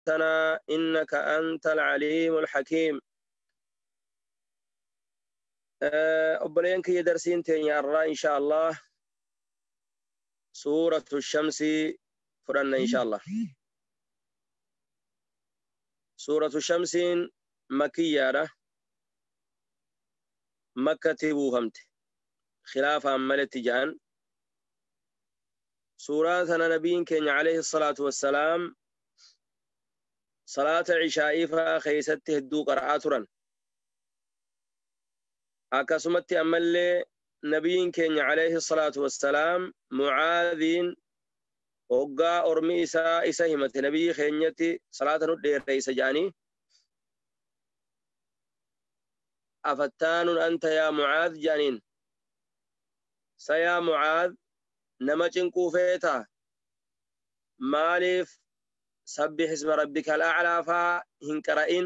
علمتنا إنك أنت العليم الحكيم. Obboleen kiyya, darsiin teenya irraa insha Allah Suuratu Shamsi fudhanna insha Allah. Suuratu Shamsiin makiyyaadha. Makkatti buufamte. Khilaafaan maletti ja'an. Suuraa tana nabiin keenya alayhi salaatu wassalaam salaata ishaa'ii fa'aa keessatti hedduu qara'aa turan. Akkasumatti ammallee nabiin keenya alayhi salaatu wassalaam Mucaadhiin hoggaa ormi isaa isa himate, nabiyyi keenyatti salaata nu dheereysa jedhanii, "أفتان أنت يا معاذ?" jedhaniin. "Sa yaa Mucaad, nama cinquu feetaa? Maaliif سبح اسم ربك الأعلى faa hin qara'in?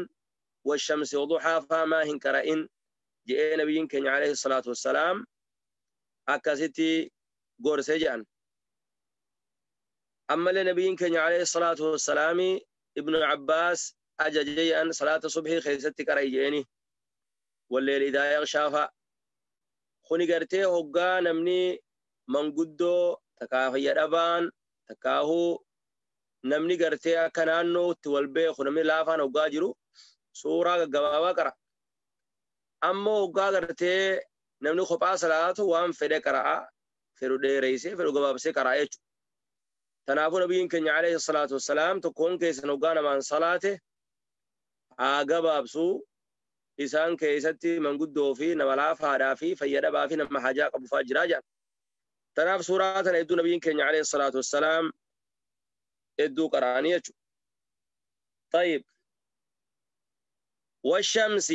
والشمس وضحاها faa maa hin qara'in?" jedhee nabiyyiin keenya alayhi salaatu wassalaam akkasitti gorsee jedhan. Ammallee nabiyyiin keenya alayhi salaatu wassalaami Ibnu Abbaas ajaje jedhan, salaata subhii keessatti qara'i jedheeni والليل إذا يغشى faa. Kuni gartee hoggaa namni manguddoo takkaa fayya dhabaan takkaahuu namni gartee akka naannootti wal beeku, namni laafaan hoggaa jiru suuraa gaggabaabaa qara. Ammoo hoggaa gartee namni kophaa salaatu waan fedhe qara'a, fedhu dheereysee fedhu gabaabsee qara'a jechuudha. Kanaafuu nabiyyiin keenya alayhi salaatu wassalaam tokkoon keessan hoggaa namaan salaate haa gabaabsuu, isaan keessatti manguddoo fi nama laafaadhaa fi fayya dhabaa fi nama hajaa qabu fa'aa jiraa jedhan. Tanaaf suuraa tana hedduu nabiyyiin keenya alayhi salaatu wassalaam hedduu qara'anii jechuudha. طيب، والشمس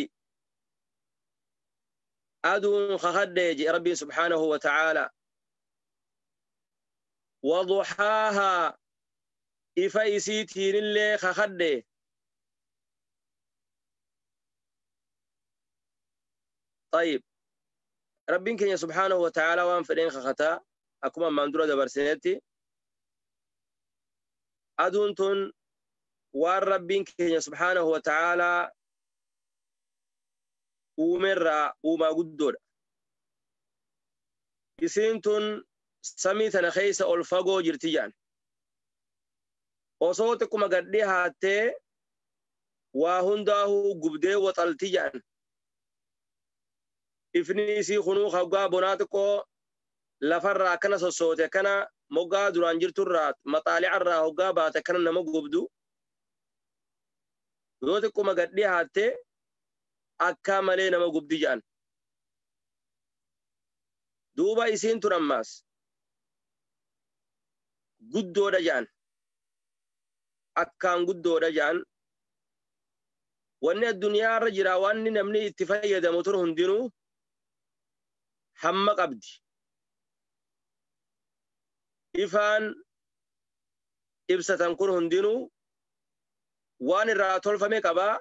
aduun kakadhee jedhe Rabbiin subhaanahu wa ta'aala. وضحاها ifa isiitiinillee kakadhee. طيب، Rabbiin keenya subhaanahu wa ta'aala waan fedheen kakataa. Akkuma ammaan dura dabarsinetti, aduun tun waan Rabbiin keenya subhaanahu wa ta'aalaa uumerraa uumaa guddoodha. Isiin tun samii tana keessa ol fagoo jirti jedhan. Osoo xiqquma gadhee haattee waa hundaahuu gubdee waxalti jedhan. Ifni isii kunuu hoggaa bonaa xiqqoo lafarraa akkana sossoote, akkana moggaa duraan jirturraa maxaalicarraa hoggaa baate akkana nama gubdu, yoo xiqquma gadhee haattee akka malee nama gubdi jedhan. Duuba isiin tun ammaas guddoodha jedhan. Akkaan guddoodha jedhan. Wanni addunyaa irra jira, wanni namni itti fayyadamu tun hundinuu hamma qabdi. Ifaan ibsatan kun hundinuu waan irraa tolfame qabaa,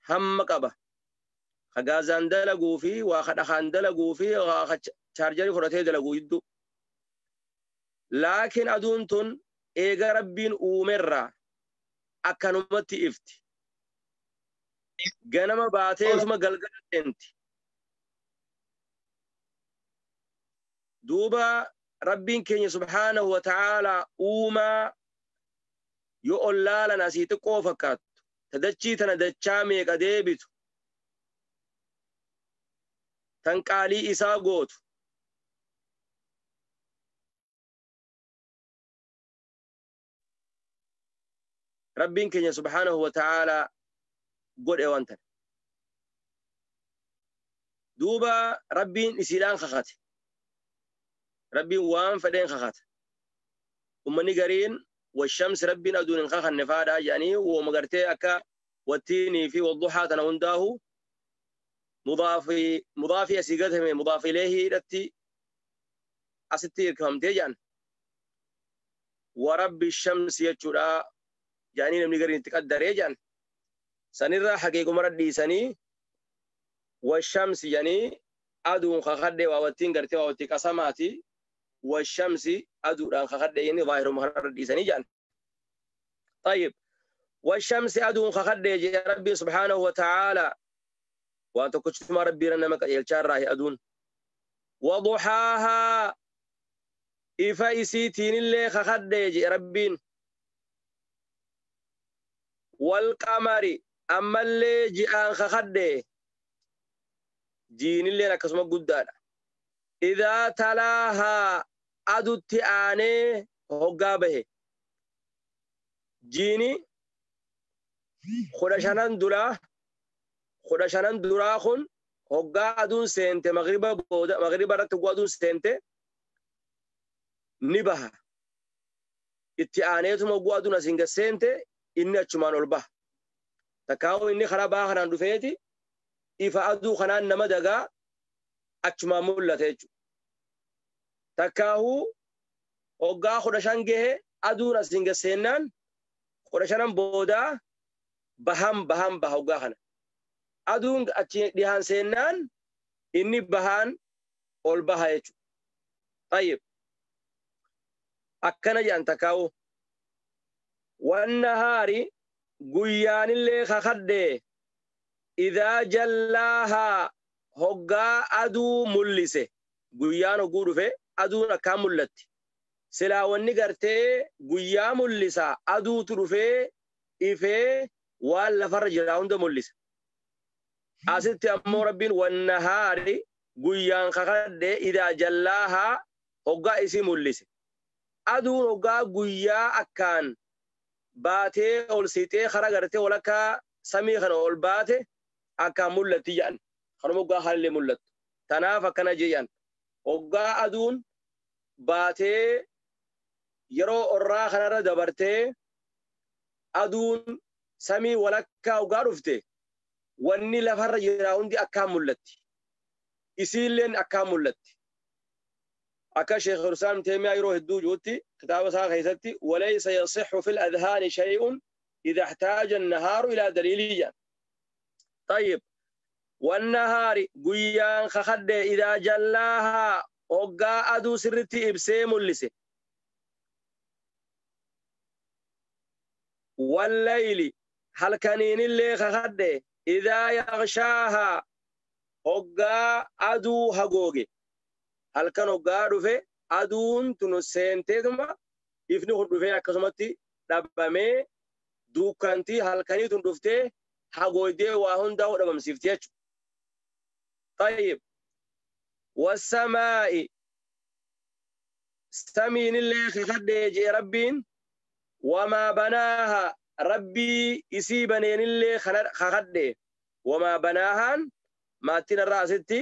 hamma qaba. Ka gaazaan dalaguu fi waa ka dhakaan dalaguu fi waa ka chaarjarii fudhatee dalaguu jidduu. Laakiin aduun tun eega Rabbiin uumerraa akkanumatti ifti. Ganama baateetuma galgala seenti. Duuba Rabbiin keenya subhaanahu wa ta'aalaa uumaa yoo ol laalan asii xiqqoo fakkaattu, ta dachii tana dachaa meeqa deebitu, tan qaalii isaa gootu. Rabbiin keenya subhaanahu wa ta'aalaa godhe waan tana. Duuba Rabbiin isiidhaan kakate. Rabbiin waan fedheen kakata. Ummanni gariin والشمس Rabbiin aduun hin kakanne faadhaa jedhanii, wooma gartee akka والتين fi والضحى tana hundaahu mudaafii mudaafii asii gatame مضاف إليه hidhatti asitti hirkifamtee jedhan. ورب الشمس jechuudha jedhanii namni gariin itti qaddaree jedhan. Sanirraa haqiiquma dhiisanii والشمس jedhanii aduun kakadhee, waa wattiin gartee waa wattii qasamaati, والشمس aduudhaan kakadhee inni zaahiruma kanarra dhiisanii jedhan. طيب، والشمس أدون خخدي يا ربي سبحانه وتعالى وأنت ربي رنمك يلشار أدون وضحاها إفا إسيتين اللي خخدي ربين والقمر أما اللي جيان خخدي جين اللي نكسم قدانا إذا تلاها أدوتي آني هقابه جيني خدشانان درا خدشانان درا خن هقا أدون سنت مغربا بودا مغربا رتقوا أدون سنت نبها itti aaneetuma hogguu aduun asiin gad seente inni achumaan ol baha. Takkaa'uu inni karaa baha kanaan dhufeeti ifa aduu kanaan nama dagaa achumaan mul'ata jechuudha. Takkaa'uu hoggaa 15 gahe aduun asiin gad seennaan 15 boodaa bahan bahan baha hoggaa kana. Aduun achi dhihaan seennaan inni bahaan ol baha jechuudha. Tayyib. Akkana jedhan takkaa'u. Wannahaari guyyaanillee kakadhee idaa jallaahaa hoggaa aduu mul'ise. Guyyaan hogguu dhufe aduun akkaan mul'atti. Silaa wanni gartee guyyaa mul'isa aduutu dhufee ifee waan lafarra jira hunda mul'isa. Asitti ammoo Rabbiin wannahaari guyyaan kakadhee idaa jallaahaa hoggaa isii mul'ise. Aduun hoggaa guyyaa akkaan baatee ol siixee karaa gartee walakkaa samii kana ol baate akkaan mul'atti jedhan. Kanuma hoggaa haalli mul'attu. Tanaaf akkana jedhan. Hoggaa aduun baatee yeroo orraa kanarra dabartee aduun samii walakkaa hoggaa dhufte wanni lafarra jira hundi akkaan mul'atti. Isiilleen akkaan mul'atti. Akka Sheekh Islaam Teemiyaa yeroo hedduu jirutti kitaaba isaa keessatti walaysa yasixu fil adhaani shay'un idha ihtaaja an-nahaaru ilaa daliilii jedhan. Tayyib. Wannahaari guyyaan kakadhee idaa jallaahaa hoggaa aduu sirritti ibsee mul'ise. Wallayli halkaniinillee kakadhee idaa yaqshaahaa hoggaa aduu hagooge. Halkan hoggaa dhufe aduun tun seenteetuma ifni kun dhufee akkasumatti dhabamee duukkantii halkanii tun dhuftee hagoodee waa hundaa dhabamsiifti jechuudha. Tayyib. Wasamaa'i samiinillee kakadhee jee Rabbiin wamaa banaaha Rabbii isii baneenillee kakadhee wamaa banaahaan maattiin irraa asitti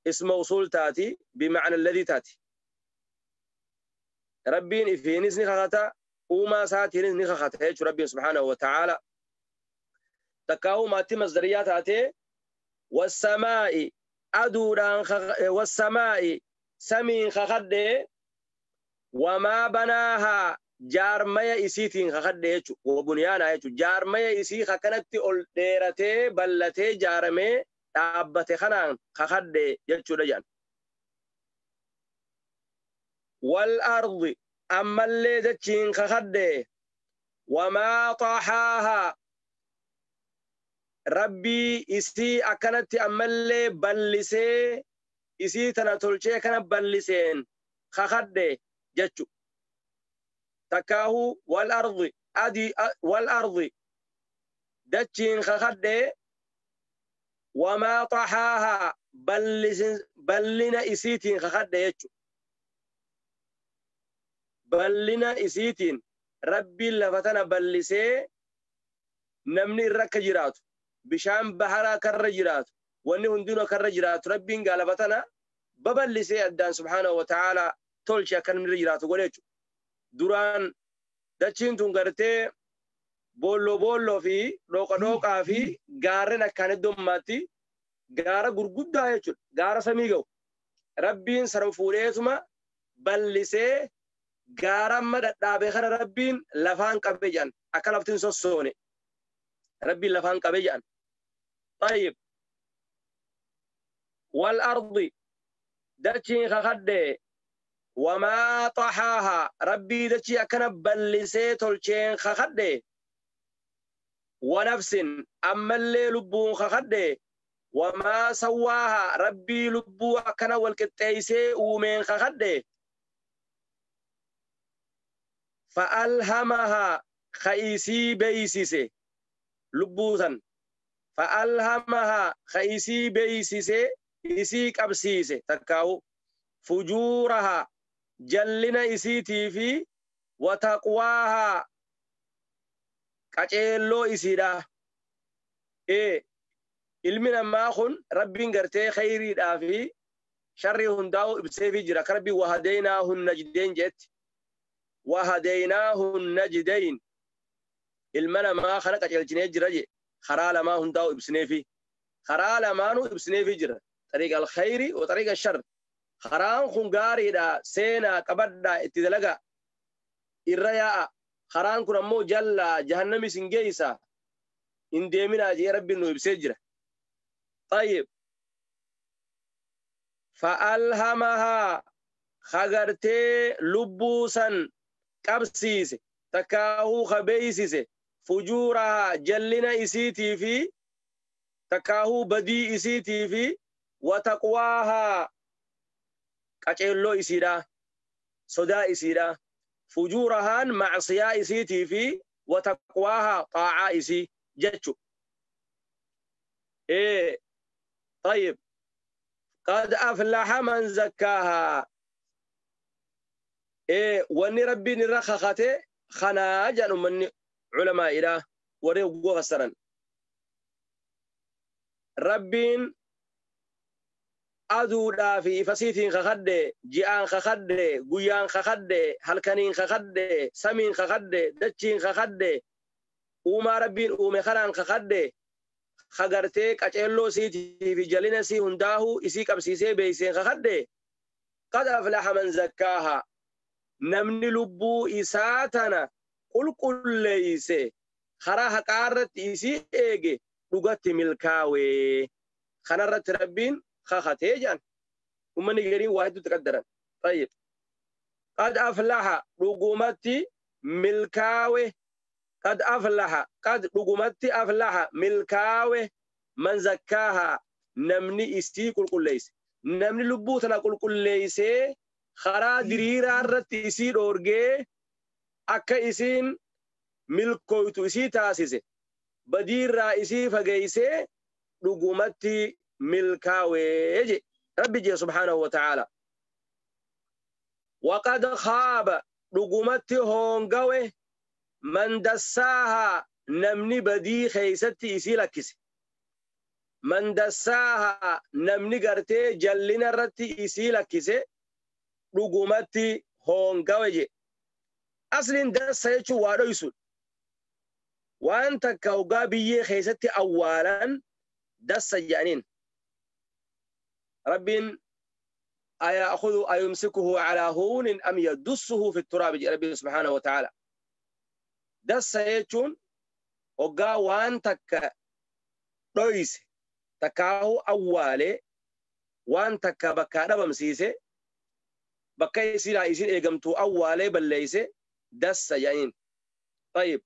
اسم موصول تاتي بمعنى الذي تاتي. ربين إفينيس نخاتا وما ساتينيس نخاتا هيك ربي سبحانه وتعالى. تكاو ماتي مصدريات تاتي والسماء أدوران والسماء سمين خخدي وما بناها جارميا إسيتين خخدي هيك وبنيانا هيك جارميا إسي خكنتي أول ديرتي بلتي جارمي dhaabbate kanaan kakadhe jechuudha jedhan. Wal ardi ammallee dachiin kakadhe wamaa xaxaahaa Rabbii isii akkanatti ammallee ballisee isii tana tolchee kana balliseen kakadhe jechu. Takkaahu wal ardi adii wal ardi dachiin kakadhe وما طحاها بلنا إسيتين خخد يجو بلنا إسيتين ربي لفتنا بلسي نمني الرك جرات بشام بحرا كر جرات واني هندونا كر جرات ربي قال لفتنا ببلسي أدان سبحانه وتعالى تولشا كان من جرات وليجو duraan dachiin tun gartee boollo boollo fi dhooqa dhooqaa fi gaarreen akkaan heddummaatti gaara gurguddaa jechuudha. Gaara samii ga'u. Rabbiin sana fuudheetuma bal'isee gaara amma dhadhaabee kana Rabbiin lafaan qabee jedhan akka laftiin sossoone. Rabbiin lafaan qabee jedhan. Tayyib. Wal ardi dachiin kakadhee Wamaa xaxaahaa rabbii dachii akkana ballisee tolcheen kakadhe. Wanafsin ammallee lubbuun kakadhe. Wamaa sawwaahaa rabbii lubbuu akkana walqixxeeysee uumeen kakadhe. Fa'alhamahaa ka isii beeysise lubbuu san. Fa'alhamahaa ka isii beeysise isii qabsiise takkaahu fujuurahaa jallina isiitii fi wataqwaahaa qaceelloo isiidha. Ilmi namaa kun rabbiin gartee khayriidhaa fi sharrii hundaa'u ibseefii jira. Akka rabbiin wahadeynaahu najdeyn jetti. Wahadeynaahu najdeyn. Ilma namaa kana qaceelchinee jira je. Karaa lamaa hundaa'u ibsineefi. Karaa lamaanuu ibsineefii jira. Xariiqa alkhayri wa xariiqa shar. Karaan kun gaariidha. Seenaa qabadhaa itti dalagaa. Irra yaa'a. Karaan kun ammoo jallaa jahannami isin geeysa. Hin deeminaa jee rabbiin nu ibsee jira. طيب فألهمها خغرتي لبوسا قبسيس تكاهو خبيسيس فجورها جلنا إسيتي في تكاهو بدي إسيتي في وتقواها قچلو إسيدا صدا إسيدا فجورها معصية إسيتي في وتقواها طاعة إسي جتشو. إيه طيب قد أفلح من زكاها. إيه واني ربي نرخخته خنا جانو من علماء إله وريو غسرا ربين aduudhaa fi ifasiitiin kakadhe, ji'aan kakadhe, guyyaan kakadhe, halkaniin kakadhe, samiin kakadhe, dachiin kakadhe, uumaa rabbiin uume kanaan kakadhe, kagartee qaceelloo siitii fi jalina sii hundaahuu isii qabsiisee beeyseen kakadhe. Qad aflaha man zakkaaha. Namni lubbuu isaa tana qulqulleeyse karaa haqaa irratti isii eege dhugatti milkaawee. Kanarratti rabbiin kakatee jedhan. Ummanni gariin waa hedduutti qaddaran. Tayyib. Qad aflaha dhugumatti milkaawe. Qad aflaha qad dhugumatti aflaha milkaawe man zakkaaha namni isii qulqulleeyse. Namni lubbuu tana qulqulleeysee karaa diriiraa irratti isii dhoorgee akka isiin milkooytu isii taasise badiirraa isii fageeysee dhugumatti milkaawee je rabbi jee subhaanahu wa ta'aala. Waqad khaaba dhugumatti hoongawe man dassaahaa namni badii keeysatti isii lakkise. Man dassaahaa namni gartee jallina irratti isii lakkise dhugumatti hoongawe je. Asliin dassa jechuun waa dhoysuudha. Waan takka hoggaa biyyee keessatti awwaalan dassa jedhaniin. Rabbiin ayaakhudhu ayumsikuhu alaa huunin am yadussuhu fi turaabi jedhe Rabbiin subhaanahu wa ta'aala. Dassa jechuun hoggaa waan takka dhoyse takkaahu awwaalee waan takka bakkaa dhabamsiise bakka isiidhaa isiin eegamtuu awwaalee balleeyse dassa jedhaniin. Tayyib.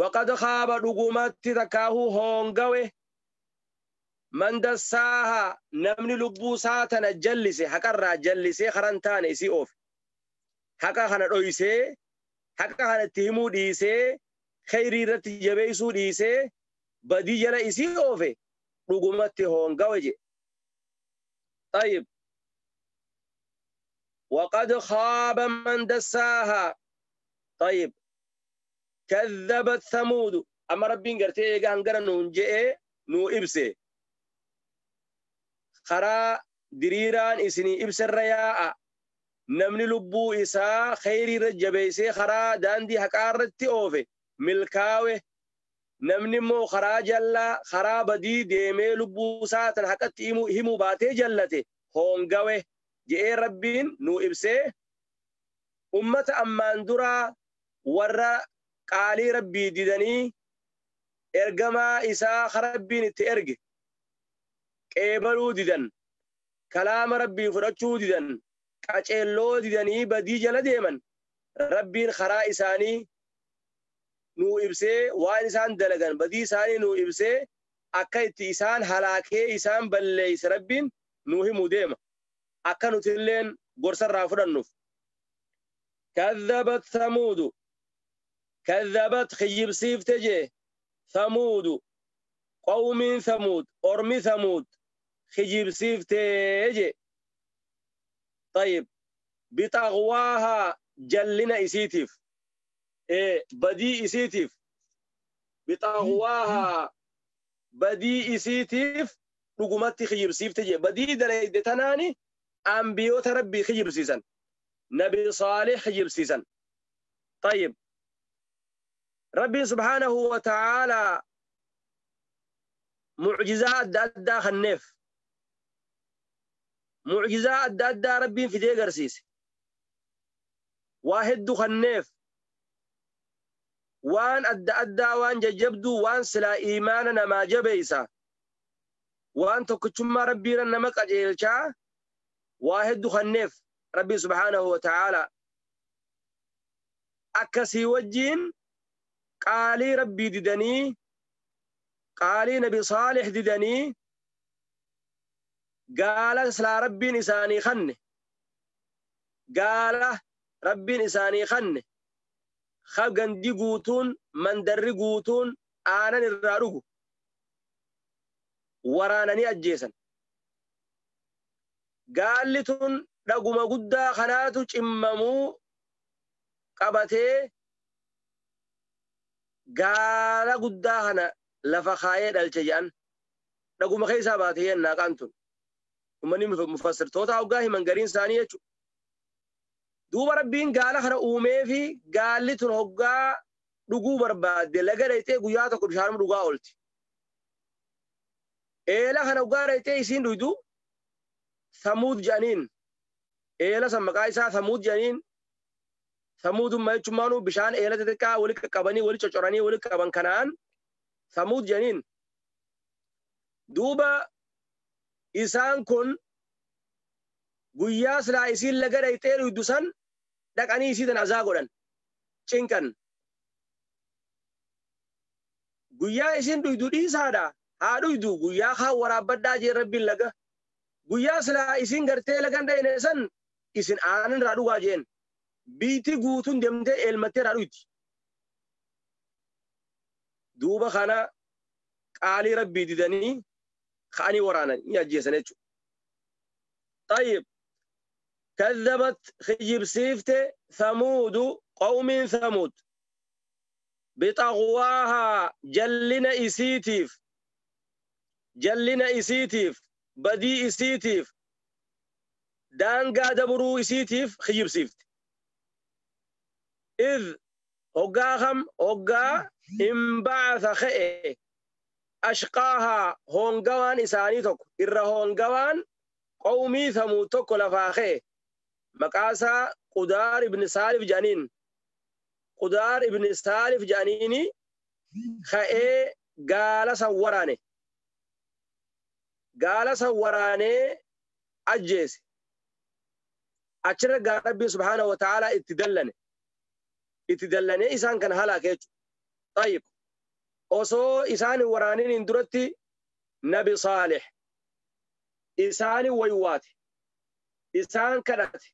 Waqad khaaba dhugumatti takkaahu hoongawe man dassaaha namni lubbuu isaa tana jallise haqarraa jallisee karan taane isii oofe. Haqa kana dhoysee haqa kana itti himuu dhiisee khayrii irratti jabeessuu dhiisee badii jala isii oofe dhugumatti hoongawe je. Tayyib. Waqad khaaba man dassaaha. Tayyib. Kadhabat Thamuud. Amma rabbiin gartee eegaa hangana nuun je'ee nuu ibse. Karaa diriiraan isinii ibsarra yaa'a. Namni lubbuu isaa khayrii irra jabeessee karaa daandii haqaa irratti oofe milkaawe. Namni immoo karaa jallaa karaa badii deemee lubbuu isaa tan haqatti himuu baatee jallate hoongawe je'ee rabbiin nuu ibsee. Ummata ammaan duraa warra qaalii rabbii didanii ergamaa isaa rabbiin itti erge qeebaluu didan, kalaama rabbii fudhachuu didan, Qaceelloo didanii badii jala deeman Rabbiin karaa isaanii nuu ibsee waan isaan dalagan badii isaanii nuu ibsee akka itti isaan halaakee isaan balleeyse Rabbiin nuu himuu deema akka nuti illeen gorsarraa fudhannuuf. Kadhabat Thamuudu kadhabat kiyyibsiifte jee Thamuudu qawmiin Thamuud ormi Thamuud kijibsiiftee jee. طيب بطغواها جلنا إسيتف إيه بدي إسيتف بطغواها بدي إسيتف رقمتي خجب سيفتي بدي دليد تناني أنبيوت ربي خجب سيسن نبي صالح خجب سيسن. طيب ربي سبحانه وتعالى معجزات أدى خنف معجزة أدى أدى ربي في دي قرسيس واحد خنف وان أدى أدى وان ججبدو وان سلا إيماننا ما جبيسا وان تكتشما ربي رنمك أجيلشا واحد خنف ربي سبحانه وتعالى أكسي وجين قالي ربي ددني قالي نبي صالح ددني قال سلا ربي نساني خن قال ربي نساني خن خبغن دي قوتون من در قوتون آنا نرارغو ورانني أجيسا قال لتون رقم قد خناتو چممو قبتي قال قد خنا لفخاية دالچيان رقم خيسا باتيين ناقانتون ومني مفسر توتا وقاهي من قرين ثانية دوب ربين قال خنا أومي في قال لتون هقا رقو برباد لقا ريتي قياتك بشارم رقا قلت إيلا خنا وقا ريتي يسين ريدو ثمود جانين إيلا سمقايسا ثمود جانين ثمود ما يجمانو بشان إيلا تتكا ولك قبني ولك چوراني ولك قبن كنان ثمود جانين دوبا إسان كن guyyaa silaa isiin laga dhayxee dhuydu san dhaqanii isii tan azaa godhan cinqan guyyaa isiin dhuydu dhiisaadha haa dhuydu guyyaa kaa waraabbadhaa jee rabbiin laga guyyaa silaa isiin gartee lagan dhayne san isin aanan irraa dhugaa jeen biitti guutuun deemtee eelmattee irraa dhuyti duuba kana qaalii rabbii didanii ka'anii waraanan ni ajjeesan jechuudha. طيب كذبت خجب سيفت ثمود قوم ثمود بطغواها جلنا إسيتيف جلنا إسيتيف بدي إسيتيف دانقا دبرو إسيتيف خجب سيفت إذ هقاهم هقا انبعث خئ أشقاها هونقوان إسانيتك إر هونقوان قومي ثمود tokko lafaa ka'e maqaa isaa Qudaar ibn Saalif jedhaniin Qudaar ibn Saalif jedhaniini ka'ee gaala san waraane gaala san waraanee ajjeese achirra gaa Rabbii subhaanahu wa ta'aalaa itti dallanee isaan kan halaake jechuudha. Tayyib osoo isaan hin waraaniniin duratti Nabi Saalih isaani waywaate isaan kadhate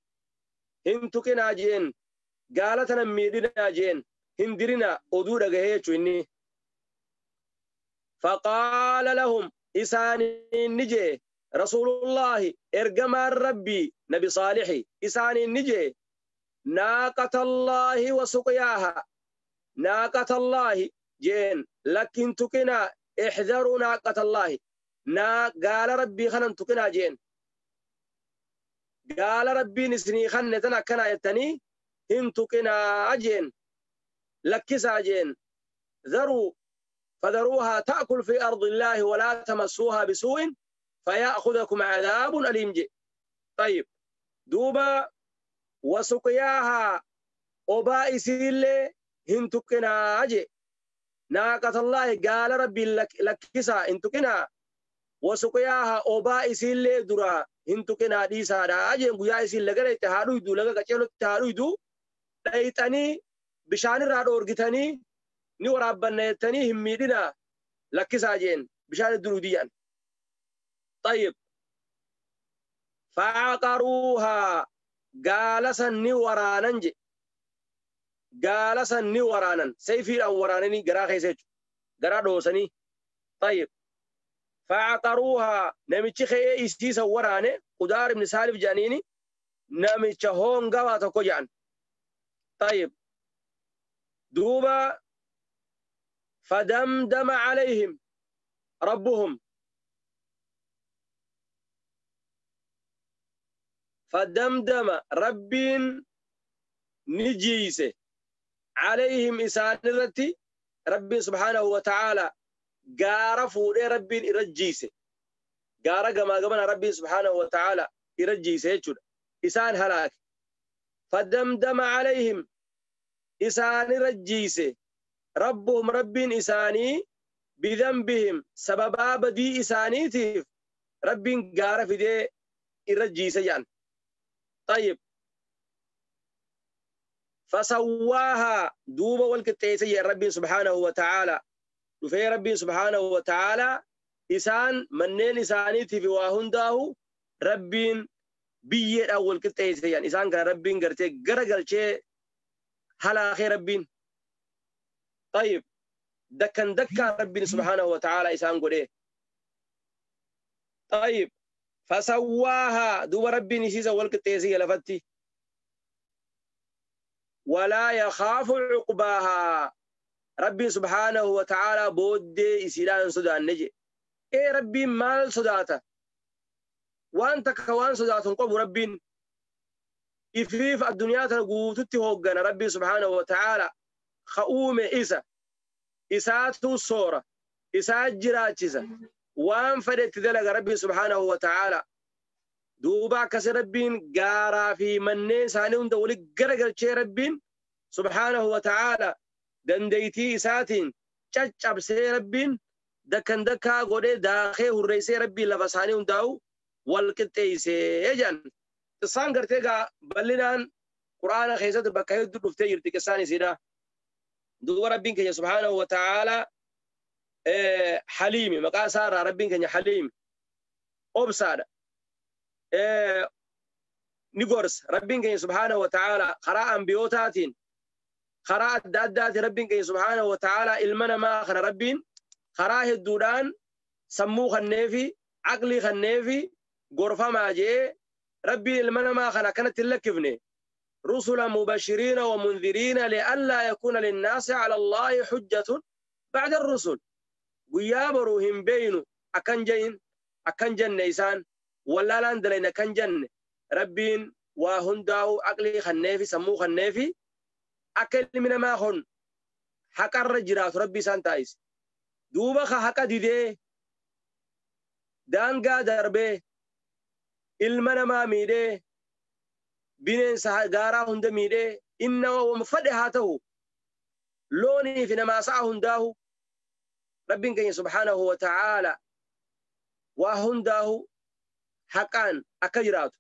hin tuqinaa jeen gaala tana miidhinaa jeen hin dirinaa oduu dhagahee jechuu inni faqaala lahum isaaniin ni jee rasuulullaahi ergamaan rabbii nabi saalixi isaaniin ni jee naaqatallaahi wa suqyaaha naaqatallaahi jeen lakkin tuqinaa ixdaruu naaqatallaahi نا قال ربي خنن تقنا جين قال ربي نسني خنتنا كنا يتني هن تقنا أجين لكسا جين ذروا فذروها تأكل في أرض الله ولا تمسوها بسوء فيأخذكم عذاب أليم جي. طيب دوبا وسقياها أوبا إسيل هن تقنا أجي ناقة الله قال ربي لكسا إن تقنا وسقياها أوبا إسيل درا Hin tuqinaa dhiisaadha jeen. Guyyaa isiin laga dhayxe haa dhuydu, laga qaceelotti haa dhuydu, dhayxanii bishaanirraa dhoorgitanii ni waraabbanna jettanii hin miidhinaa, lakkisaa jeen, bishaan itti dhuydi jedhan. طيب فعقروها gaala san ni waraanan je, gaala san ni waraanan, sayfiidhaan waraananii garaa keessa jechuudha, garaa dhoosanii. طيب فعقروها namichi ka'ee isiisa waraane Qudaar ibn Saalif jedhaniini, namicha hoongawaa tokko jedhan. طيب duuba فدمدم عليهم ربهم، فدمدم ربين نجيسه عليهم إسان الرتي، ربي سبحانه وتعالى gaara fuudhee Rabbiin irra jiise, gaara gamaa gamana Rabbiin subhaanahu wa ta'ala irra jiise jechuudha, isaan halaake. فدمدم عليهم isaan irra jiise ربهم Rabbiin isaanii بذنبهم sababaa badii isaaniitiif Rabbiin gaara fidee irra jiise jedhan. طيب فسواها duuba wal qixxeesse jedhan. Rabbiin subhaanahu wa ta'ala dhufee, Rabbiin subhaanahu wa ta'ala isaan manneen isaaniitiif waa hundaahu Rabbiin biyyeedhaan wal qixxeesse jedhan. Isaan kana Rabbiin gartee gara galchee halaakee Rabbiin. طيب dakkan dakkaan Rabbiin subhaanahu wa ta'ala isaan godhee. طيب فسواها duuba Rabbiin isiisa wal qixxeesse lafatti. ولا يخاف عقباها Rabbiin subhaanahu wa ta'ala booddee isiidhaan sodaanne je. Ee, Rabbiin maal sodaata? Waan takka waan sodaatu hin qabu. Rabbiin ifiif addunyaa tana guututti hooggana. Rabbiin subhaanahu wa ta'ala ka uume isa, isaatu soora, isaa jiraachisa, waan fedhe itti dalaga Rabbiin subhaanahu wa ta'ala. Duuba akkasi Rabbiin gaaraa fi manneen isaanii hunda wali garagalchee, Rabbiin subhaanahu wa ta'ala dandeeytii isaatiin caccabsee, Rabbiin dakkan dakkaa godhee daakee hurreessee, Rabbiin lafa isaanii hundaa'u wal qixxeessee jedhan. Qissaan gartee gaa bal'inaan Quraana keessatti bakka hedduu dhuftee jirti qissaan isiidha. Duuba Rabbiin keenya subhaanahu wa ta'ala Haliimi maqaa isaa irraa, Rabbiin keenya Haliimi, obsaadha. Ni gorsa Rabbiin keenya subhaanahu wa ta'ala karaa ambiyootaatiin, karaa adda addaatiin. Rabbiin keenya subhaanahu wa ta'ala ilma namaa kana Rabbiin karaa hedduudhaan sammuu kanneefi aqlii kanneefi gorfamaa jee Rabbiin ilma namaa kana akkanatti hin lakkifne. رسلا مبشرين ومنذرين لئلا يكون للناس على الله حجة بعد الرسل. Guyyaa boruu hin beeynu, akkan jayin akkan jenne, isaan wallaalaan dalayne akkan jenne, Rabbiin waa hundaa'u aqlii kanneefi sammuu kanneefi akka ilmi namaa kun haqarra jiraatu Rabbi isaan taasise. Duuba ka haqa didee daangaa darbee ilma namaa miidhee, bineensa gaaraa hunda miidhee, inna wama fedhe haa ta'u, loonii fi namaa sa'a hundaahu, Rabbiin keenya subhaanahu wa ta'aala waa hundaahu haqaan akka jiraatu,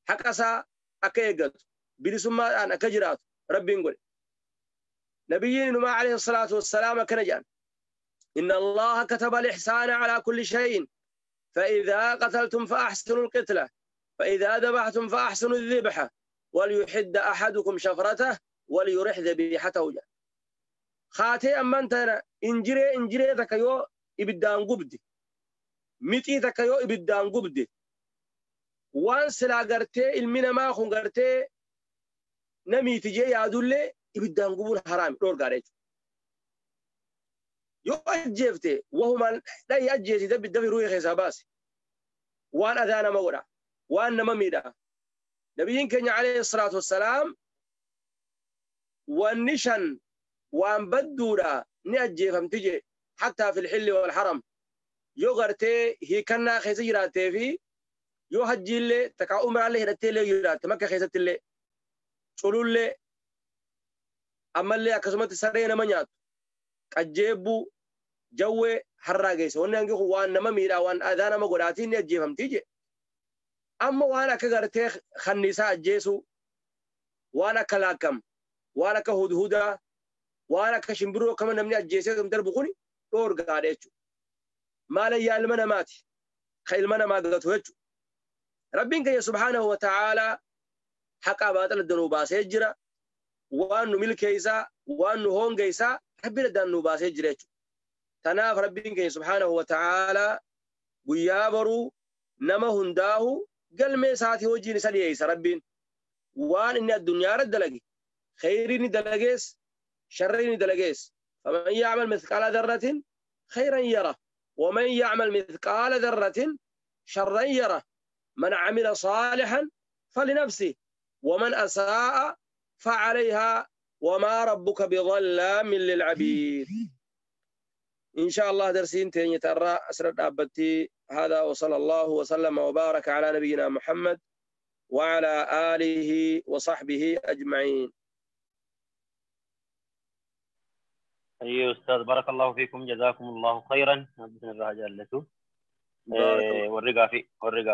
haqa isaa akka eeggatu, bilisummaadhaan akka jiraatu Rabbiin godhe. Nabiyyiin inumaa alayhi salaatu wassalaam akkana jedhan: إن الله كتب الإحسان على كل شيء، فإذا قتلتم فأحسنوا القتلة، فإذا ذبحتم فأحسنوا الذبحة، وليحد أحدكم شفرته وليرح ذبيحته. Kaatee ammaan tana injiree takka yoo ibiddaan gubde, mixii takka yoo ibiddaan gubde, waan silaa gartee ilmi namaa kun gartee namiiti jee yaadullee ibiddaan gubuun haraami, dhoorgaadha jechuudha. Yoo ajjeefte wahumaan dhahi ajjeesi, dafi ruuhii keessaa baasi. Waan adaa nama godha, waan nama miidha. Nabiyyiin keenya alayhi salaatu wassalaam wanni shan waan badduudha, ni ajjeefamti je, حتى في الحل والحرم. Yoo gartee hiikannaa keessa jiraattee fi yoo hajjiillee takka umraallee hidhattee illee jiraatte, Makka keessatti illee, culullee, ammallee akkasumatti saree nama nyaatu, qajjeebbuu, jawwee, harraa geessa, wanni hangi kun waan nama miidhaa, waan adaa nama godhaatiin ni ajjeefamti je. Amma waan akka gartee kanniisaa ajjeesuu, waan akka laakkam, waan akka hudhudaa, waan akka shimbirroo akkama namni ajjeesee darbu kuni dhoorgaadha jechuudha. Maalayyaa ilma namaati. Ka ilma namaa gatu jechuudha. Rabbiin keenya subhaanahu wa ta'aalaa haqa baaxila danuu baasee jira. Waan nu milkeessaa, waan nu hongeessaa rabbiin addaan nu baasee jira jechuudha. Tanaaf rabbiin keenya subhaanahu wa ta'aalaa guyyaa boruu nama hundaahu galmee isaatii hojiin isa dhiyeessa rabbiin. Waan inni addunyaa irratti dalage, khayrii inni dalagees, sharrii inni dalagees. Faman ya'mal mithqaala dharratin khayran yara. ومن يعمل مثقال ذرة شرا يره. من عمل صالحا فلنفسه ومن أساء فعليها وما ربك بظلام للعبيد. إن شاء الله درسين تاني ترى أسرد أبتي هذا، وصلى الله وسلم وبارك على نبينا محمد وعلى آله وصحبه أجمعين. أيها أستاذ بارك الله فيكم، جزاكم الله خيرا. بسم الله جلته والرقا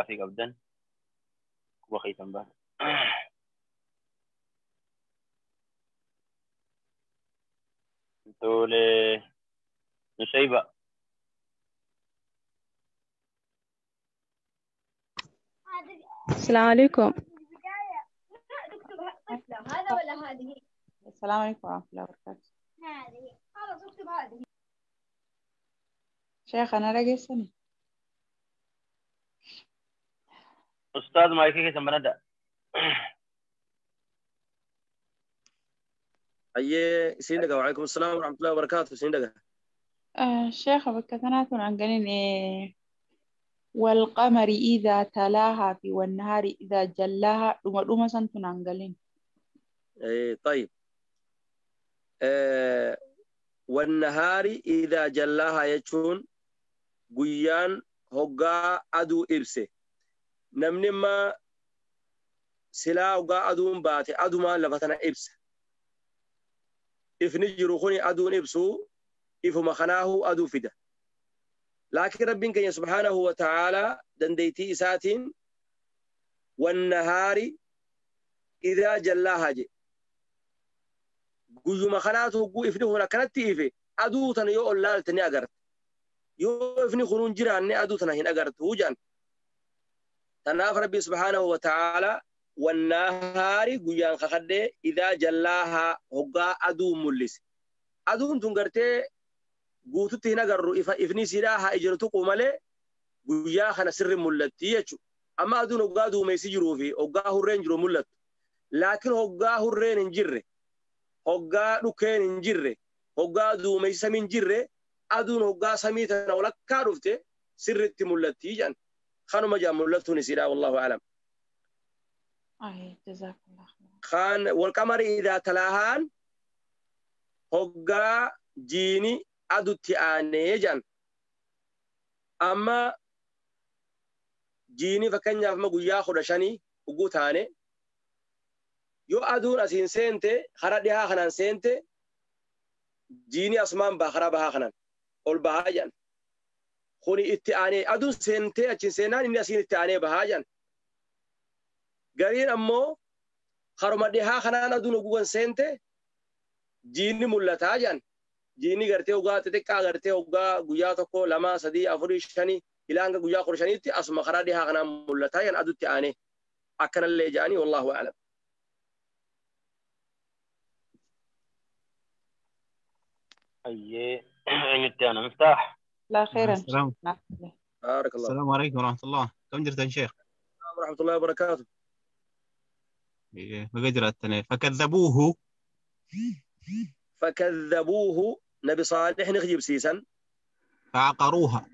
في أبدا وخيتا بعد. تولي نسيبة. السلام عليكم. هذا ولا هذه؟ السلام عليكم ورحمة الله وبركاته. هذه خلاص اكتب هذه. شيخ أنا راجع سنة. أستاذ مايكي كيف بنبدأ؟ أيه سيندك. وعليكم السلام ورحمة الله وبركاته. سيندك. الشيخ بكتنات عن إيه والقمر إذا تلاها في والنهار إذا جلاها دوما سنتون عنقلين. إيه طيب. والنهار إذا جلاها يجون guyyaan hoggaa aduu ibse. Namni imma silaa hoggaa aduun baate adumaan lafa tana ibsa. Ifni jiru kuni aduun ibsu ifuma kanaahu aduu fida. Laakiin rabbiin keenya subhaanahu wa ta'aalaa dandeettii isaatiin wannahaari idaa jallaahaa jedhe. Guyyuma kanaatu hogguu ifni kun akkanatti ife aduu tana yoo ol laalte ni agarta. Yoo ifni kunuun jiraanne aduu tana hin agartu jedhan. Tanaaf rabbi subhaanahu wa ta'aalaa wannahaari guyyaan kakadhee idaa jallaahaa hoggaa aduu mul'ise. Aduun tun gartee guututti hin agarru ifni siidhaa haa ijanu tuqu malee guyyaa kana sirri mul'atti jechuudha. Amma aduun hoggaa duumessi jiruu fi hoggaa hurreen jiru mul'attu. Laakiin hoggaa hurreen hin jirre, hoggaa dhukkeen hin jirre, hoggaa duumessi samii hin jirre, aduun hoggaa samii tana walakkaa dhufte sirritti mul'atti jedhan. Kanuma jedhan mul'attuun isiidha wallahu a'lam. Kan walqamari idaa talaahaan hoggaa jiini adutti aanee jedhan. Amma jiini fakkeenyaaf amma guyyaa 15 hogguu taane yoo aduun asiin seente karaa dhihaa kanaan seente jiini asumaan baha karaa bahaa kanaan ol bahaa jedhan. Kuni itti aanee aduun seentee achiin seenaan inni asiin itti aanee bahaa jedhan. Gariin ammoo karuma dhihaa kanaan aduun hogguugan seente jiini mul'ataa jedhan. Jiini gartee hoggaa xixiqqaa gartee hoggaa guyyaa 1 2 3 4 5 ilaa hanga guyyaa 15tti asuma karaa dhihaa kanaan mul'ataa jedhan adutti aanee akkanallee jedhanii wallahu a'lam. أيه أنا مفتاح. لا خيرا. السلام. بارك الله. السلام عليكم ورحمة الله. كم جرت يا شيخ؟ ورحمة الله وبركاته. إيه بقدرتنا. فكذبوه. فكذبوه نبي صالح نخجب سيسا. فعقروها.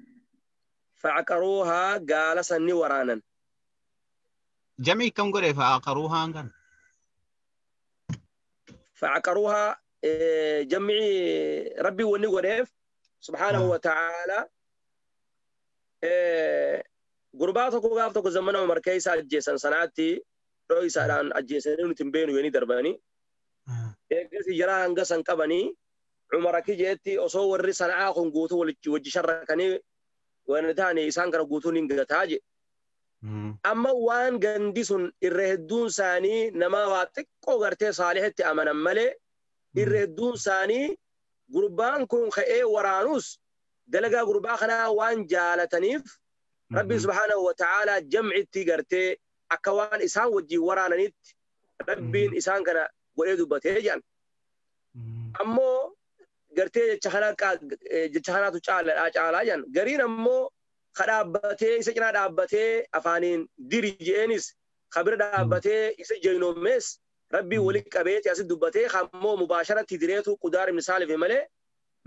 فعقروها قال سني ورانا. جميع كم قرأ فعقروها أنكر. فعقروها جمعي ربي وني سبحانه وتعالى. قرباتك وقافتك زمن عمر كيسا أجيسان صنعتي رئيسا الآن أجيسان تنبين ويني درباني إيجاسي جرا هنقسن قبني عمر كي جيتي أصور رسالة آخر قوتو وجه شركني وأنا تاني إنسان كان قوتو نينجا تاجي Amma waan gandi sun irra hedduun isaanii nama waa xiqqoo gartee saalihitti amanan malee irra hedduun isaanii gurbaan kun ka'ee waraanus dalagaa gurbaa kanaa waan jaalataniif Rabbi subhaanahu wa ta'aalaa jamcitti gartee akka waan isaan wajjin waraananitti Rabbiin isaan kana godhee dubbatee jedhan. Ammoo gartee jecha kanaatu caalaa jedhan. Gariin ammoo ka dhaabbatee isa cinaa dhaabbatee afaaniin diri je'eenis ka bira dhaabbatee isa jeynoommees Rabbiin walitti qabeeti asitti dubbatee ammoo mubaasharatti direetu Qudaar ibn Saalif malee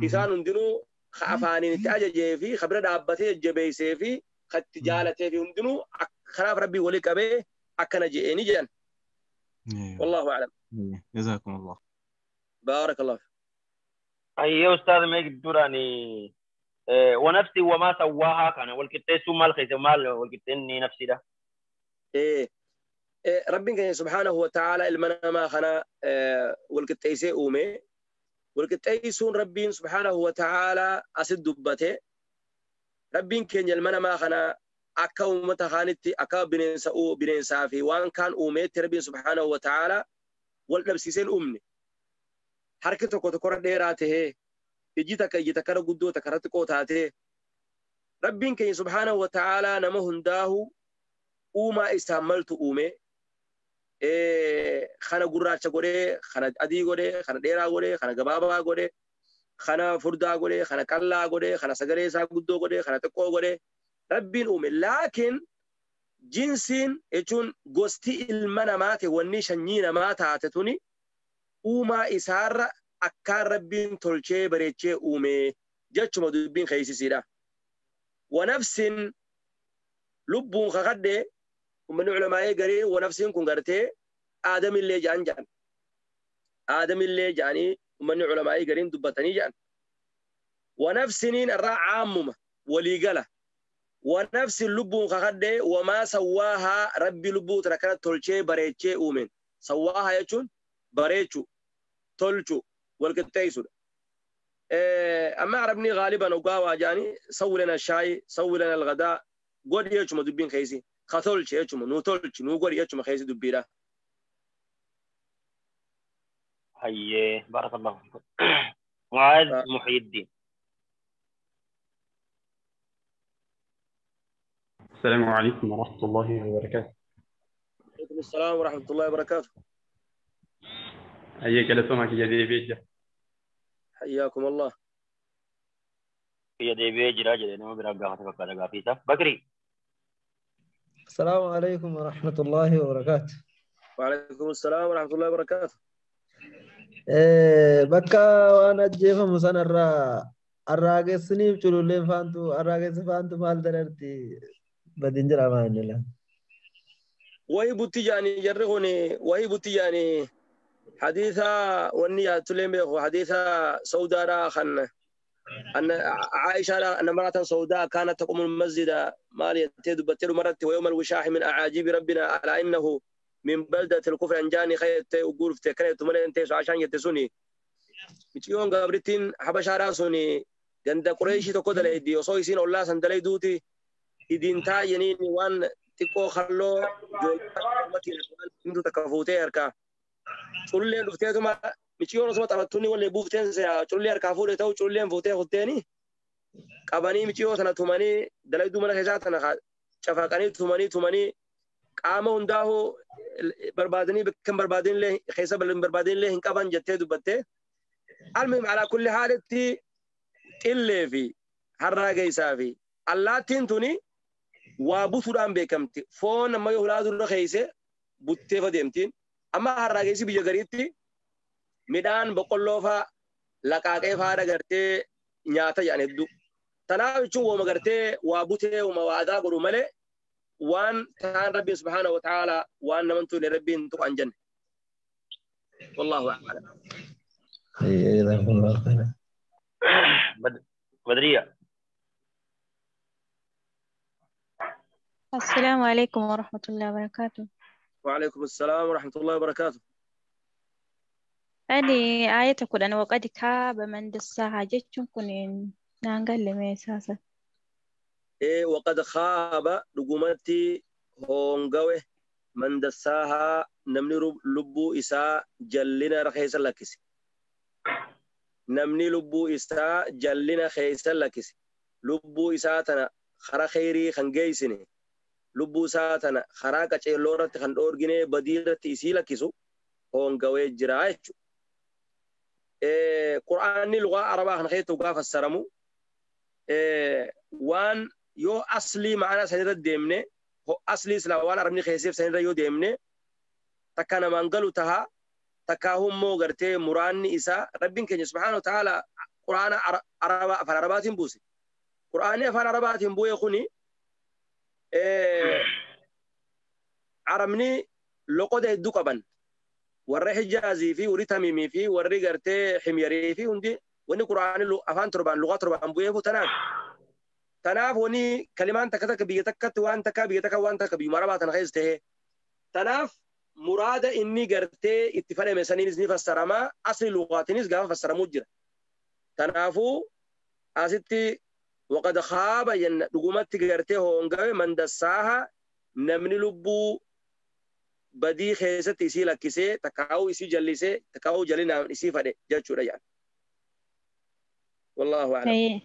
isaan hundinuu ka afaaniin itti ajajee fi ka bira dhaabbatee jajjabeessee fi ka itti jaalatee fi hundinuu kanaaf Rabbiin walitti qabee akkana je'eeni jedhan. Wallaahu a'lam. Jazaakum Allah. Baarakallahu. Ayyee ustaaz mee gidduudhaan ونفسي وما سواها كان والكتيس مال خيس مال والكتين نفسي ده. إيه ربنا سبحانه وتعالى المنما خنا والكتيس أومي والكتيسون ربنا سبحانه وتعالى أسد دبته ربنا كان المنما خنا أكاو متخانتي أكاو بننسا بننسا في وان كان أومي ربنا سبحانه وتعالى والنفسيسين أمني حركته كتكرر ديراته iji takka iji takka guddoo takka irratti xiqqoo taatee Rabbiin keenya subhaanahu wa ta'aalaa nama hundaahu uumaa isaan maltu uume kana gurraacha godhee kana adii godhee kana dheeraa godhee kana gabaabaa godhee kana furdaa godhee kana qallaa godhee kana sagalee isaa guddoo godhee kana xiqqoo godhee Rabbiin uume. Laakiin jinsiin jechuun gosti ilma namaa ta'e wanni sanyii namaa taate tuni uumaa isaarra akkaan Rabbiin tolchee bareechee uume jechuma dubbiin keeysisiidha. Wanafsin lubbuun kakadhe ummanni culamaa'ee garii wanafsiin kun gartee aadamillee ja'an ja'an. Aadamillee ja'anii ummanni culamaa'ee gariin dubbatanii ja'an. Wanafsiniin irraa caammuma waliigala. Wanafsin lubbuun kakadhe wamaa sawwaahaa Rabbi lubbuu tana kana tolchee bareechee uumeen. Sawwaahaa jechuun bareechuu tolchuu والقطيسود. أما عربني غالبا وقاوا جاني سوي لنا الشاي سوي لنا الغداء قول يجمع دبين خيسي خطولش يجمع نوتولش نو قول يجمع خيسي دبيرة. هي بارك الله فيكم. معاذ محي الدين. السلام عليكم ورحمة الله وبركاته. وعليكم السلام ورحمة الله وبركاته. حياك الله يا ديبيجة. حياكم الله. يا ديبيجة راجل أنا ما برجع أتفكر على بكري. السلام عليكم ورحمة الله وبركاته. وعليكم السلام ورحمة الله وبركاته. بكا وأنا جيفة مسنا الراجسني بتقولون فانتو الراجس فانتو مال درتي بدينجر أمان الله. وهي بتجاني جرهوني وهي بتجاني حديثا والنية تلميخ حديثا سوداء خن أن عائشة أن امرأة سوداء كانت تقوم المسجد مالية تدبتر مرت ويوم الوشاح من أعاجيب ربنا على إنه من بلدة الكفر أنجاني خيط وقول في تكنيت من أنت عشان يتسوني متيون قبرتين حبشة راسوني عند قريش تقود ليدي وصويسين الله سندلي دوتي إدين تاينين وان تكو خلو جول تكفوتي أركا culleen dhufteetuma michiyyoon osuma taphattuunni wallee buufteen cullee harkaa fuudhe ta'u culleen fuutee kutteeni qabanii michiyyoo sana tumanii dalayduu mana keessaa tana cafaqanii tumanii tumanii qaama hundaa'uu barbaadanii bakka hin barbaadinillee keessa hin barbaadinillee hin qaban jettee dubbattee. Almuhim alaa kulli haalitti xillee fi harraa geessaa fi allaattiin tuni waa butuudhaan beekamti. Foon amma yoo hulaa dura keesse buttee deemtiin. Amma harraa geessi biyya gariitti midhaan boqqolloo faa laqaaqee faa gartee nyaata jedhan hedduu. Tanaaf jechuun wooma gartee waa butee wooma waadaa godhu malee waan ta'an Rabbiin subhaanahu wa ta'aalaa waan naman tole Rabbiin tuqan jenne. Wallaahu a'lam. بدرية. السلام عليكم ورحمة الله وبركاته. وعليكم السلام ورحمة الله وبركاته. أني آية كن وقد كاب من دساها جتشون كن نانقل لما أساسا. إيه وقد خاب رقمتي Hongawe man dassaahaa namni lubbuu isaa jallina keessa lakkise. Namni lubbuu isaa jallina keessa lakkise. Lubbuu isaa tana karaa kheyrii kan geessine. Lubbuu isaa tana karaa qaceelloo irratti kan dhoorgine badii irratti isii lakkisu hongawee jira jechuudha. Qur'aanni lugaa Arabaa kana keessatti dhugaa fassaramu waan yoo aslii ma'anaa sanirra deemne aslii silaa waan arabni keesseef sanirra yoo deemne takka namaan galu taha takka hummoo gartee muraanni isaa rabbiin keenya subhaanahu wa ta'ala qur'aana arabaa afaan arabaatiin buuse. Qur'aanni afaan arabaatiin bu'e kuni arabni loqoda hedduu qaban warra Hijaazii fi warri Tamiimii fi warri gartee Himyarii fi hundi wanni qur'aanni afaan torbaan lugaa torbaan bu'eefu tanaaf. Tanaaf wanni kalimaan takka takka biyya takkatti waan takka biyya takka waan takka biyyuma arabaa tana keessa ta'e. Tanaaf muraada inni gartee itti fadhame saniinis ni fassarama asli lugaatiinis gaafa fassaramuu jira. Tanaafuu asitti waqad khaaba jenna dhugumatti gartee hongawe man dassaaha namni lubbuu badii keessatti isii lakkisee takkaa'uu isii jallisee takkaa'uu jallinaan isii fadhe jechuudha jedhan. Wallaahu a'lam.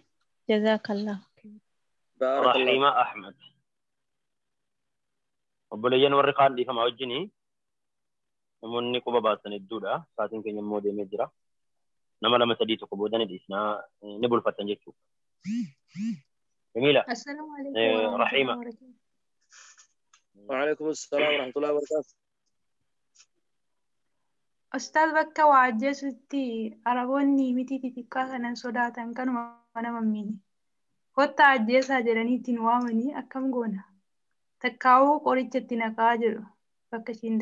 Jazakallah. Baarakallah. Rahiima Ahmed. Obboleeyyan warri kaan dhiifama wajjini namoonni quba baasan hedduudha. Sa'aatiin keenya immoo deemee jira. Nama lama sadii tokko booda ni dhiisnaa ni bulfatan jechuudha. Jamiila. السلام عليكم ورحمة الله Rahiima. وبركاته. وعليكم السلام ورحمة الله وبركاته. Ustaaz bakka waa ajjeesutti Araboonni miti xixiqqaa kanan sodaatan kanuma nama miini. Kottaa ajjeesaa jedhanii ittiin waamanii akkam goona? Takkaawuu qoricha itti naqaa jedhu bakka ishiin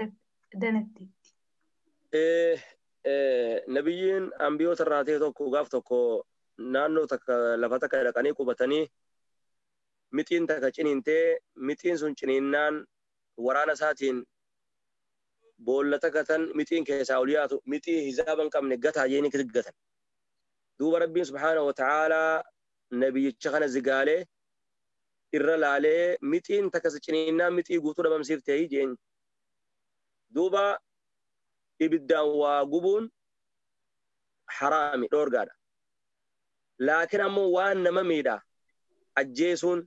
danatteetti. Nabiyyiin ambiyoota irraa ta'e tokko gaaf tokko naannoo takka lafa takka dhaqanii qubatanii mixiin takka ciniintee mixiin sun ciniinnaan waraana isaatiin boolla takka tan mixiin keessaa ol yaatu mixii hizaaba hin qabne gataa jeeni gatan. Duuba Rabbiin subhaanahu wa ta'aalaa nabiyyicha kana zigaalee irra laalee mixiin takka si ciniinnaan mixii guutuu dhabamsiiftee jeen. Duuba ibiddaan waa gubuun haraami dhoorgaadha. Laakiin ammoo waan nama miidha ajjeesuun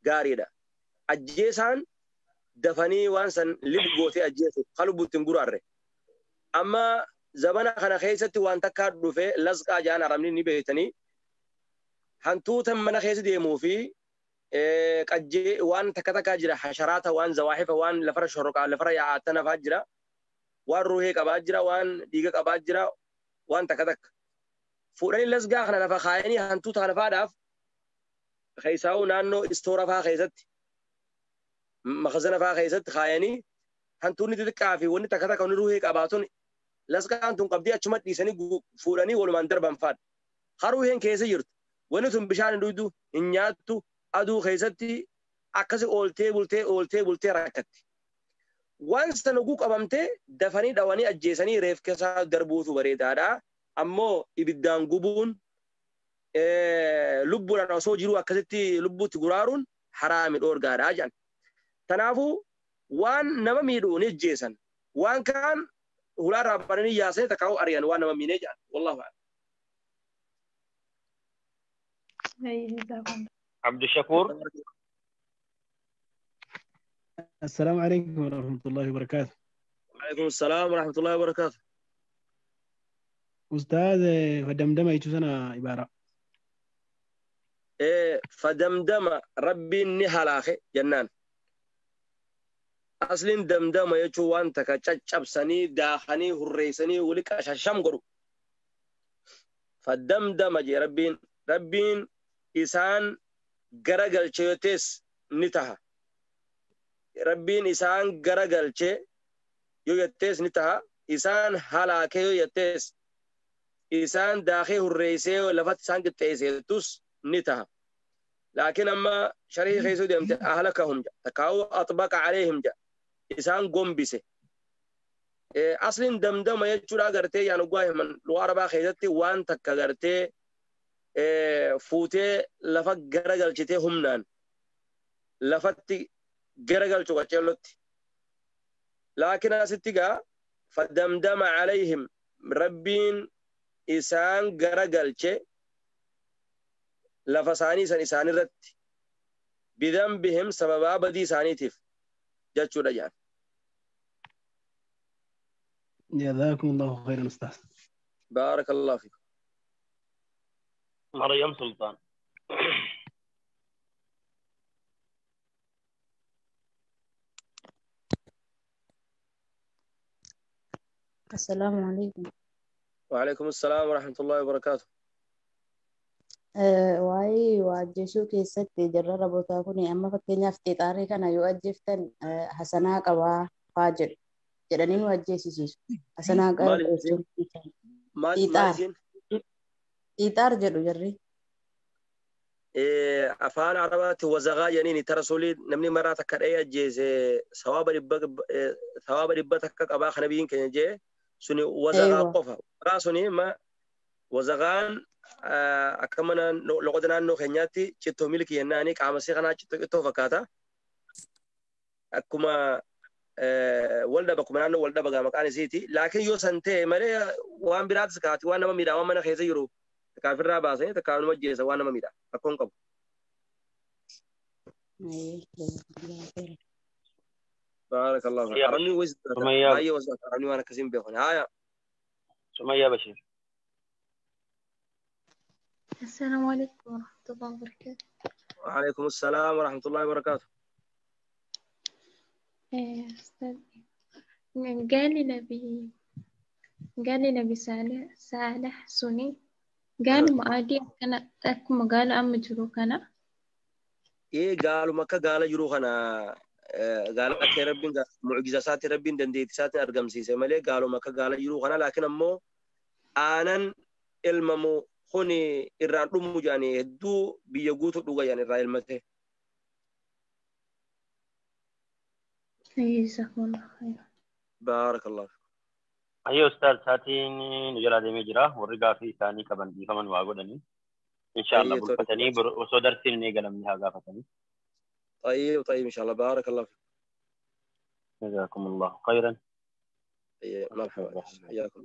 gaariidha. Ajjeesaan dafanii waan san lib gootee ajjeesu kan lubbuutti hin guraarre. Amma zabana kana keessatti waan takkaa dhufe lasqaa jaan arabni ni beektanii hantuutan mana keessa deemuu fi qajjee waan takka takkaa jira hasharaata waan zawaahifa waan lafarra shorroqaa lafarra yaa'atan hafaa jira waan ruuhee qabaa jira waan dhiiga qabaa jira waan takka takka. Fuudhanii lasgaa kana lafa kaayanii hantuuta kana faadhaaf keessaa'uu naannoo istoora faa keessatti makazana faa keessatti kaayanii hantuunni xixiqqaa fi wanni takka takka wanni ruuhee qabaatun lasqaan tun qabdii achuma dhiisanii fuudhanii walumaan darban faadha. Haruuheen keessa jirtu wanni tun bishaan hin dhugdu hin nyaattu aduu keessatti akkasi ooltee bultee ooltee bultee rakkatti. Waan sana oguu qabamtee dafanii dhawanii ajjeesanii reef keessaa darbuutu bareedaadha. Ammoo ibiddaan gubuun lubbuudhaan osoo jiruu akkasitti lubbuutti guraaruun haraami dhoorgaadha jedhan. Kanaafuu waan nama miidhu ni ajjeesan. Waan kaan hulaarraa bananii yaasanii takkaa'uu ari'an waan nama miinee jedhan. Wallaahu a'lam. Abdushakuur. السلام عليكم ورحمة الله وبركاته. وعليكم السلام ورحمة الله وبركاته. أستاذ فدمدم يتوسنا عبارة. فدمدم ربي نهلاخ جنان. أصلين دمدم يجو وان تكا تشبسني داخني هريسني ولك أششم قرو. فدمدم جي ربين ربين إسان غرغل شيوتيس نتها. Rabbiin isaan garagalche yoo jettees ni taha. Isaan halaakee yoo jettees isaan daakee hurreessee lafatti isaan qixxeesseetus ni taha. Laakiin amma sharii keessa deemte ahlakahum jedha. Takkaa'uu atbaqa aleehim jedha. Isaan gombise. Asliin damdama jechuudha gartee yaan dhugaa himan lugaa arabaa keessatti waan takka gartee fuutee lafa garagalchitee humnaan lafatti Garagalchu qaceellotti. Laakiin asitti gaa fadamdama calayhim rabbiin isaan garagalche lafa isaanii san isaanirratti bidambihim sababaa badii isaaniitiif jechuudha jedhan. جزاكم الله خيرا أستاذ. بارك الله فيكم. مريم سلطان. السلام عليكم. وعليكم السلام ورحمة الله وبركاته. Waa'ee waa ajjeesuu keessatti jarra rabootaa kun amma fakkeenyaaf xixaarrii kana yoo ajjeeftan hasanaa qabaa faa jedhu jedhanii nu ajjeesisiisu. Hasanaa qaba Maal jechuun maal xixaar isiin? Xixaar jedhu jarri. Afaan Arabaatti wazagaa jedhaniini tara sulii namni maraa takka dha'ee ajjeese sawaaba dhibba takka qabaa kana biyyiin keenya jee suni wazagaa Eewa. qofa. Wazagaa suni ma wazagaan akka mana loqoda naannoo keenyaatti cittoo milki jennaani qaama isii kanaa cittoo cittoo fakkaata. Akkuma wal dhaba akkuma naannoo wal dhaba gaa maqaan isiiti. Laakiin yoo san ta'e malee waan biraatis kaati waan nama miidhaa waan mana keessa jiru takkaafirraa baasanii takkaa nama ajjeesa waan nama miidhaa rakkoo hin qabu. Baarakallahu fiik. Arabni wayis Sumayyaa baay'ee wayis arabni waan akkasiin beekun. Haaya. Sumayyaa Bashir. السلام عليكم ورحمة الله وبركاته. وعليكم السلام ورحمة الله وبركاته. إيه أستاذ، قال نبي صالح سني قالوا ما أدي أنا أكما قالوا أم جرو كان. Ee gaaluma akka gaala jiru kana gaala akka rabbiin mucjiza isaatti rabbiin dandeettii isaatiin argamsiise malee gaaluma akka gaala jiru kana laakiin ammoo aanan ilmamu kuni irraan dhumu jedhanii hedduu biyya guutuu dhuga jedhan irraa ilmate. جزاكم الله خيرا. Baarakallahu. Ayyee ustaaz, sa'aatiin nu jalaa deemee jira. Warri gaafii isaanii qaban dhiifaman waa godhanii. Inshaallah Ayyee tole. bulfatanii osoo darsiin hin eegalamne haa gaafatanii. طيب طيب إن شاء الله بارك الله فيك. جزاكم الله خيرا. مرحبا حياكم.